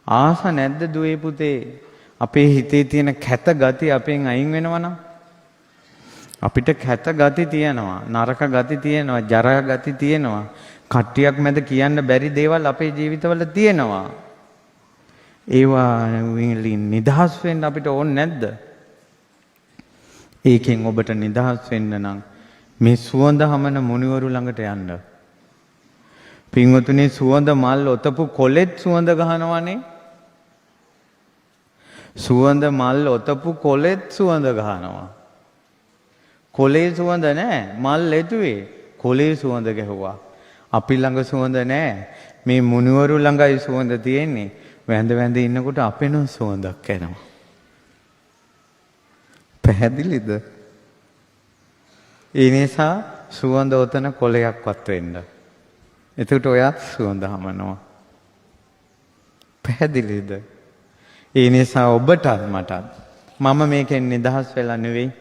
ආස නැද්ද දුවේ පුතේ අපේ හිතේ තියෙන කැත ගති අපෙන් අයින් වෙනවා නම්? අපිට කැත ගති තියෙනවා, නරක ගති තියෙනවා, ජරා ගති තියෙනවා. කට්ටියක් මැද කියන්න බැරි දේවල් අපේ ජීවිතවල තියෙනවා. ඒවා නිදහස් වෙන්න අපිට ඕනේ නැද්ද? ඒකෙන් ඔබට නිදහස් වෙන්න නම් මේ සුවඳ හමන මුනිවරු ළඟට යන්න. පින්වතුනි, සුවඳ මල් ඔතපු කොලෙත් සුවඳ ගහනවනේ. සුවඳ මල් ඔතපු කොලෙත් සුවඳ ගහනවා. කොලේ සුවඳ නෑ, මල් එතුවේ. කොලේ සුවඳ ගැහුවා. අපි ළඟ සුවඳ නෑ. මේ මුනිවරු ළඟයි සුවඳ තියෙන්නේ. වැඳ වැඳ ඉන්නකොට අපෙනුත් සුවඳක් එනවා. පැහැදිලිද? ඒ නිසා සුවඳ ඔතන කොලයක්වත් වෙන්න. එතකොට ඔයත් සුවඳ හමනවා. පැහැදිලිද? ඒ නිසා ඔබටත් මටත්, මම මේකෙන් නිදහස් වෙලා නෙවෙයි.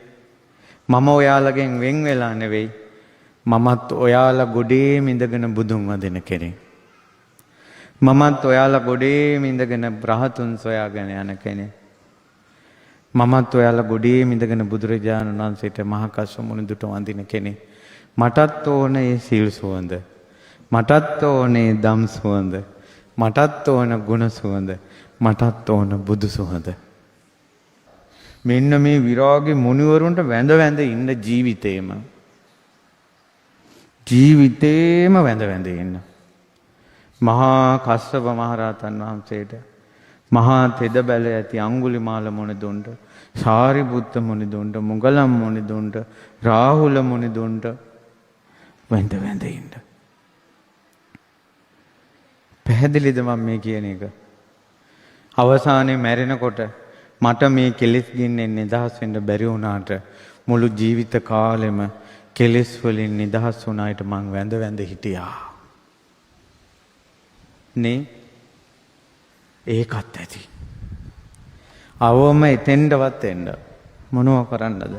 මම ඔයාලගෙන් වෙන් වෙලා නෙවෙයි. මමත් ඔයාලා ගොඩේම ඉඳගෙන බුදුන් වදින කෙනෙක්. මමත් ඔයාලා ගොඩේම ඉඳගෙන රහතුන් සොයාගෙන යන කෙනෙක්. මමත් ඔයාලා ගොඩේම ඉඳගෙන බුදුරජාණන් වහන්සේට, මහා කස්සප මුනිඳුට වඳින කෙනෙක්. මටත් ඕන ඒ සිල් සුවඳ. මටත් ඕනේ දම් සුවඳ. මටත් ඕන ගුණ සුවඳ. මටත් ඕන බුදු සුවඳ. මෙන්න මේ විරාගී මුනිවරුන්ට වැඳ වැඳ ඉන්න ජීවිතේම. ජීවිතේම වැඳ වැඳ ඉන්න. මහා කස්සප මහරහතන් වහන්සේට, මහා තෙද බැල ඇති අඟුලිමාල මුනිදුන්ට, සාරිපුත්ත මුනිදුන්ට, මුගලන් මුනිදුන්ට, රාහුල මුනිදුන්ට වැඳ වැඳ ඉන්න. පැහැදිලිද මම මේ කියන එක? අවසානයේ මැරෙනකොට මට මේ කෙලෙස් ගින්නෙන් නිදහස් වෙන්න බැරි වුණාට, මුළු ජීවිත කාලෙම කෙලෙස් වලින් නිදහස් වුණ අයට මං වැඳ වැඳ හිටියා. නේ, ඒකත් ඇති. අවම එතෙන්ඩවත් එන්න මොනව කරන්නද?